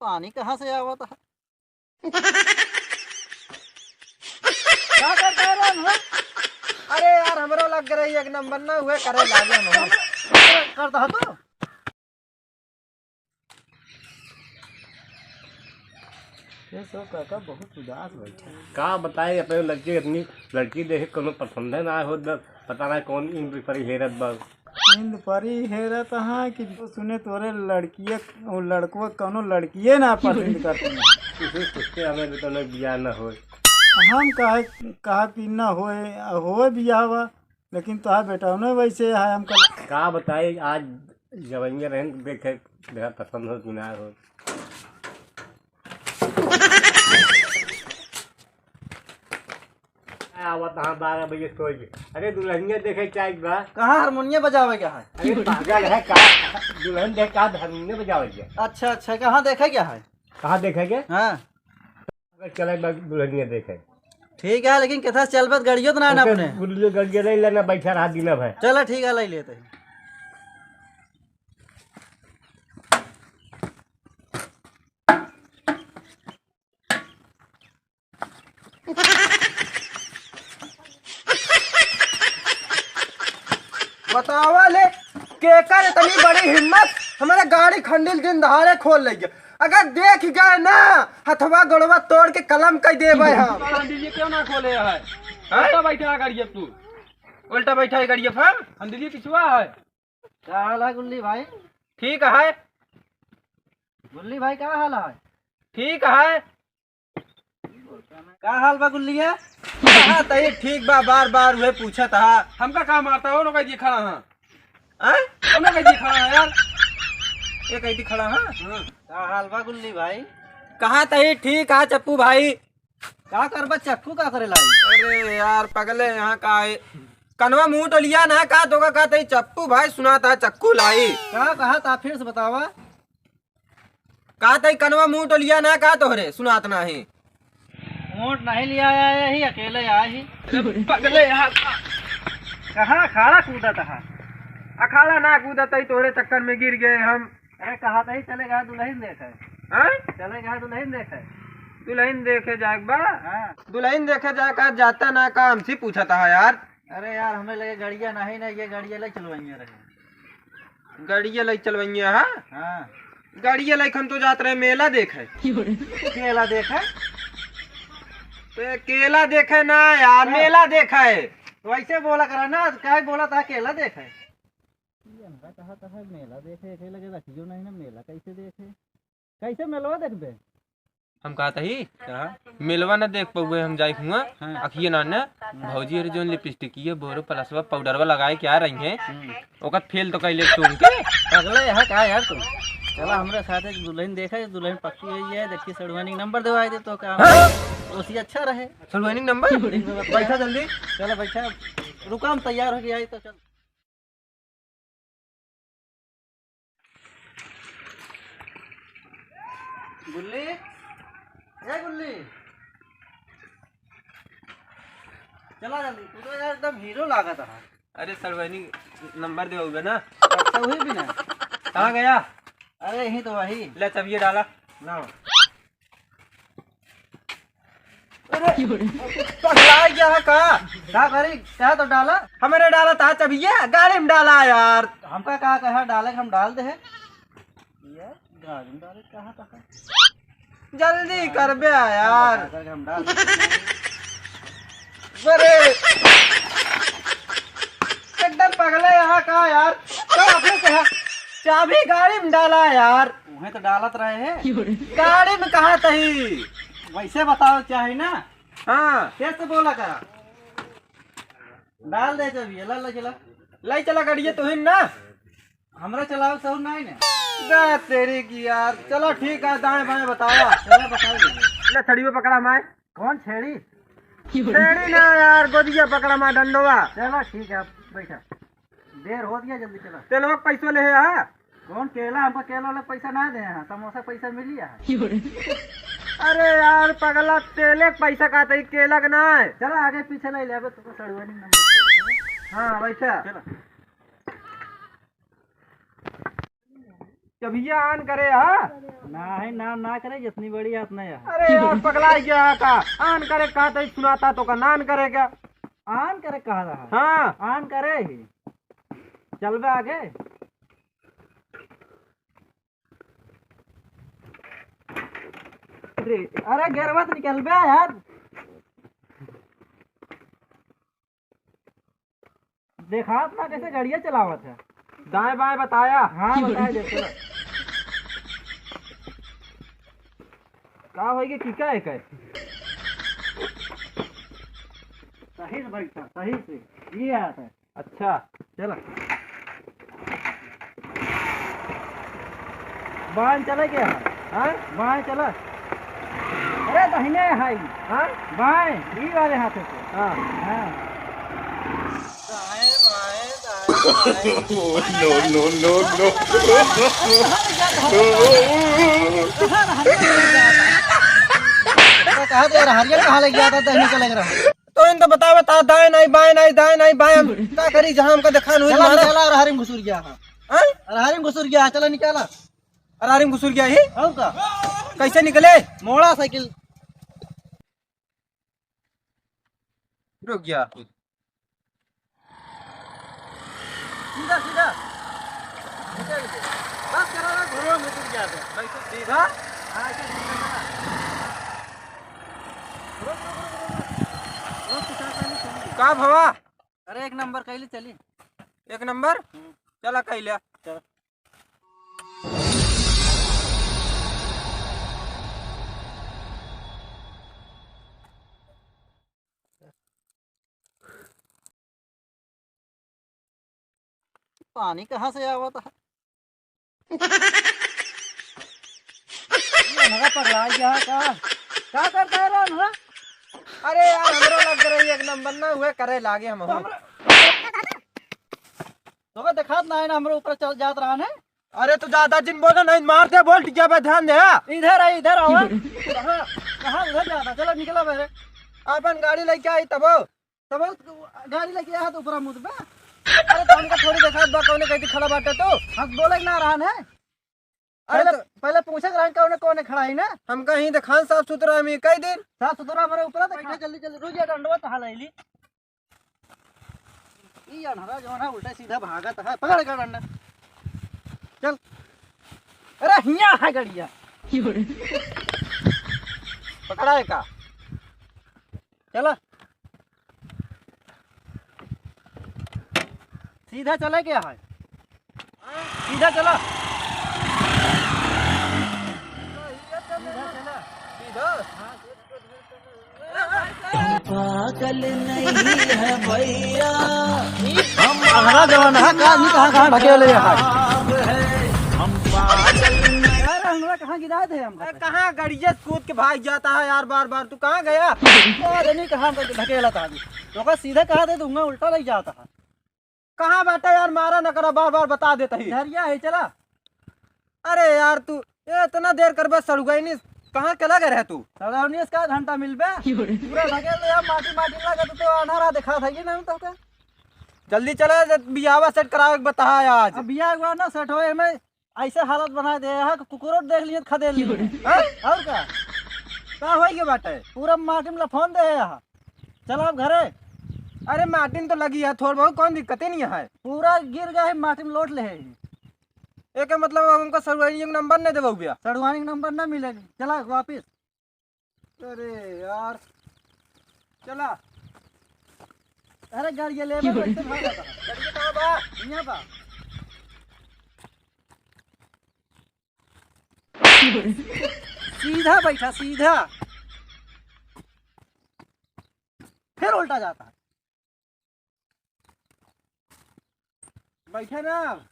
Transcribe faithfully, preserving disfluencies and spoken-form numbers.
पानी कहाँ से आवत है? का करता है राम, हाँ? अरे यार, हमरो लग रही एक नंबर ना हुए, करे लागे हम। करता है तू? ये सब काका बहुत उदास बैठा है। का बताई, अपने लड़की, अपनी लड़की देखे कोनो पसंद है ना हो, पता ना कौन इंद्र परी हेरत बा। इंद्र परी हेरत हाँ कि सुने तोरे लड़किए, वो लड़कवा कोनो लड़किए ना पसंद करते हैं। कुछ सोचते हमें भी तो बियाह ना होए। हम कहा, कहा कि ना होए, होए बियाह बा, लेकिन तोहार बेटा ना वैसे है हमका। का बताई, आज जवनिया रहन देखे, देखा पसंद हो कि ना हो। आवत हाँ बारह बजे सोई के। अरे दुल्हनिया देखे क्या बा? कहाँ हारमोनिया बजावे क्या है? अरे पागल है का? दुल्हन देख का हारमोनिया बजावे क्या? अच्छा, अच्छा, कहाँ देखे क्या है? कहाँ देखे के? हाँ। अगर चले बा दुल्हनिया देखे। ठीक है, लेकिन केथा चलबे त गड़ियो तो ना है ना ओके, अपने। गुल्ली गड़िया ले लेना, बैठा रहा दिन भर। चलो ठीक है, ले लेते हैं। बतावा ले, केकर इतनी बड़ी हिम्मत, हमारे गाड़ी खंडिल दिन दहाड़े खोल ले गया। अगर देख गए ना, हथवा गोड़वा तोड़ के कलम कर देबे हम। खंडिल क्यों ना खोले है? हैं? उल्टा बैठा है गाड़ी तू। उल्टा बैठा है गाड़ी पर? खंडिल पिछुआ है। का हाल है गुल्ली भाई? ठीक है। गुल्ली भाई, का हाल है? ठीक है। का हाल बा गुल्लिया? हाँ, तई ठीक बा, बार बार उहे पूछत हा। हमका का मारता हो, ओनो कह दिए खड़ा हाँ। हैं? ओनो कह दिए खड़ा हाँ यार। ये कह दी खड़ा हाँ? हाँ। का हाल बा गुल्ली भाई? कहा तई ठीक है चप्पू भाई। का करबा चक्कू का करे लाई? अरे यार पगले यहाँ का है? कनवा मुंह टोलिया ना का तोका का तई चप्पू भाई सुनाता चक्कू लाई। का कहा था फिर से बतावा? का तई कनवा मुंह टोलिया ना का तोहरे सुनात नाही। वोट नहीं लिया आया, यही अकेले आए ही। अरे पगले यार। कहाँ अखाड़ा कूदत हा? अखाड़ा ना कूदत ही, तोहरे चक्कर में गिर गए हम। अरे कहा तई चले गए दुल्हन देखे। हैं? चले गए दुल्हन देखे। दुल्हन देखे जाए बा? हाँ। दुल्हन देखे जाए का जाता ना का हमसे पूछत हा यार। अरे यार, हमें लगे गड़िया नहीं ना, ये गड़िया ले चलवाइए रहे। गड़िया ले चलवाइए, हाँ? हाँ। गड़िया ले हम तो जात रहे मेला देखे। केला देखे? ते केला देखे ना यार, हाँ। मेला देखे। वैसे बोला करा ना, काहे बोला था केला देखे? ये हमरा कहा, कहा मेला देखे, एके लगे रखियो नहीं ना, मेला कैसे देखे? कैसे मेलवा देखबे? हम कहत ही, कहा? मेलवा न देख पउए हम जाई हुआ, हाँ। अखिए ना न, भौजी अरे जौन लिपस्टिकिया, बोरो प्लसवा, पाउडरवा लगाए के आ रही हैं, हम्म। ओकर फेल तो कैले सूंघ के। पगला यहाँ का यार तू? चला हमरे साथ एक दुल्हन देखे, दुल्हन पक्की हुई है, देखी सड़ुआनी नंबर देवाई दे तो का हाँ? ओसी अच्छा रहे। सड़ुआनी नंबर? ठीक बा, बता। बैठा जल्दी। चला बैठा, रुका हम तैयार हो गया तो चल। गुल्ली, ए गुल्ली, चला जल्दी, तू तो यार एकदम हीरो लागत है। अरे सड़ुआनी नंबर देवाउबे ना। अच्छा वही भी ना। कहाँ गया? अरे यहीं तो वही। ले चबिया डाला। लाओ। अरे, पगला गया है का? का करी? का तो डाला? हमरे डाला था चबिया, गाड़ी में डाला यार। हमका का कहा डाले, हम डाल दे हैं। ये गाड़ी में डाले कहा था? जल्दी कर बे यार। का करके हम डाल दे हैं। अरे, एकदम पगले यहाँ का यार। तो आपने कहा, चाबी गाड़ी में डाला यार। उहे तो डालत रहे हैं। गाड़ी में कहा तही? वैसे बताओ चाहे ना। हाँ। कैसे बोला करा? डाल दे चाबी, ला, ला, चला। लाई चला गाड़िया तुहिन ना। हमरा चलावे सहूर नहीं ने। दा तेरी की यार। चलो ठीक है, दाएं बाएं बतावा। चलो बताओ। ले छड़ियो पकड़ा माय। कौन छेड़ी? छेड़ी ना यार, गोदिया पकड़ा माय डंडोवा। चलो ठीक है, बैठा। देर हो गया, जल्दी चलो। तेलवा के पैसो ले है, हाँ? कौन केला? हमको केला वाला पैसा ना दे हैं, समोसा पैसा मिली है। अरे यार पगला, तेले के पैसा का तई, केला के ना है। चलो आगे पीछे ले ले, अबे तुमको सड़ुआनी नंबर। हाँ बैठा। चलो। जब ये आन करे, हाँ? नाही, ना, ना करे, जितनी बड़ी हाथ नहीं है। अरे यार, पगला गया है का? आन करे कहा तो सुनाता तो का नान करे क्या? आन करे कहा रहा? हाँ। आन करे ही। चलबे आगे। अरे, अरे, गेरवा से निकलबे यार। देखात ना कैसे गड़िया चलावत है। दाएं बाएं बताया। हाँ, बताया दे, चलो। का होई के की का है, का है? सही से बैठा, सही से। ये आता है। अच्छा, चला। बाएं चला क्या है? हाँ? बाएं चला। अरे, दाहिने है। हाँ? बाएं, ई वाले हाथे से। हाँ। हाँ। दाएं, बाएं, दाएं, बाएं। No, no, no, no। कहाँ दे रहा? हरियर कहाँ लग गया था? दाहिने चला गया। तो इन तो बतावे ता दाएं नहीं, बाएं नहीं, दाएं नहीं, बाएं। हम का करी, जहाँ हमका देखान हुई चला, मारा। निकाला, अरहरी में घुसुर गया है। हैं? अरहरी में घुसुर गया है, चला निकाला। अरहरी में घुसुर गया ही? और का? कैसे निकले? मोड़ा साइकिल। रुक गया। सीधा, सीधा। बस करा ना, घुरो में टूट गया था। भाई, तो सीधा? हाँ, ऐसे सीधा करा। रुक, रुक, रुक, रुक, रुक। रुक, किसान का नहीं सुनिए। का भवा? अरे, एक नंबर कैली चली। एक नंबर? हम्म। चला कैले। चल। पानी कहाँ से आवत है? ये हमारा पगला गया है का? का करता है रे हमारा? अरे यार, हमरो लग रही एक नंबर ना हुए, करे लागे हम। तो हमरा तोका देखात ना है ना, हमरे ऊपर चल जात रहा ने। अरे तू ज्यादा जिन बोला नहीं, मार दे, बोल, ठीक है, ध्यान दे। इधर आ, इधर आओ। कहाँ, कहाँ उधर जाता? चलो निकला मेरे। अपन गाड़ी लेके आई तबो। तबो गाड़ी लेके आया तो ऊपर मुद बा। अरे तो हमका थोड़ी देखात बा, कौने कहीं खड़ा बाटे तू? हम बोले ना रहा ने। अरे पहले, तो पहले पूछे के रहा कौने, कौने खड़ा है ना? हमका ही देखान साफ सुथरा, हम कई दिन। साफ सुथरा हमारे ऊपर तो बैठा, जल्दी, जल्दी, रुक जा, डंडवा तो हाल आइली। ई अनहरा जौन है, उल्टा सीधा भागत है। पकड़ का डंडा। चल। अरे, हियाँ है गड़िया। पकड़ा है का? चला। सीधा चला क्या है? सीधा चला। सीधा चला। सीधा? हाँ, पागल नहीं है भैया। अगला जमाना है, कहाँ नहीं, कहाँ, कहाँ ढकेले है। हम पागल नहीं। यार, हमरा कहाँ गिरा दे हमका? अरे, कहाँ गड़िया कूद के भाग जाता है यार, बार बार तू कहाँ गया? अरे, नहीं, कहाँ हमका ढकेला था अभी। तो का सीधा कहा दे, दूंगा, उल्टा लग जाता है। कहाँ बाटे यार, मारा न करा, बार बार बता देत ही। इधरिया है, चला। अरे यार तू, ये इतना देर करबे सड़ुआइनी, कहाँ के लगे रहे तू? सड़ुआइनी से का घंटा मिलबे? पूरा ढकेल दे यार, माटी माटी लगे तो, तो अनहरा दिखा था ये नहीं तो का। जल्दी चला, जब बियाहवा सेट करावे के बता है आज। अब बियाह हुआ ना सेट होए में ऐसे हालत बना दे है कि कुकुरो देख लिए तो खदेड़ लिए। हैं? और का? का होई के बाटे? पूरा माटी में लफोन दे है यहाँ। चल अब घरे। अरे माटी में तो लगी है थोड़ बहुत, कौन दिक्कत ही नहीं है। पूरा गिर गया है, माटी में लोट ले है। एके मतलब अब हमका सड़ुआइनी के नंबर नहीं देबो भैया। सड़ुआइनी के नंबर ना मिले, चला वापिस। अरे यार, चला। अरे गाड़ी ले ले, कैसे भागा था? गाड़ी कहाँ बा? यहाँ बा। सीधा बैठा, सीधा। फिर उल्टा जाता है। बैठे ना।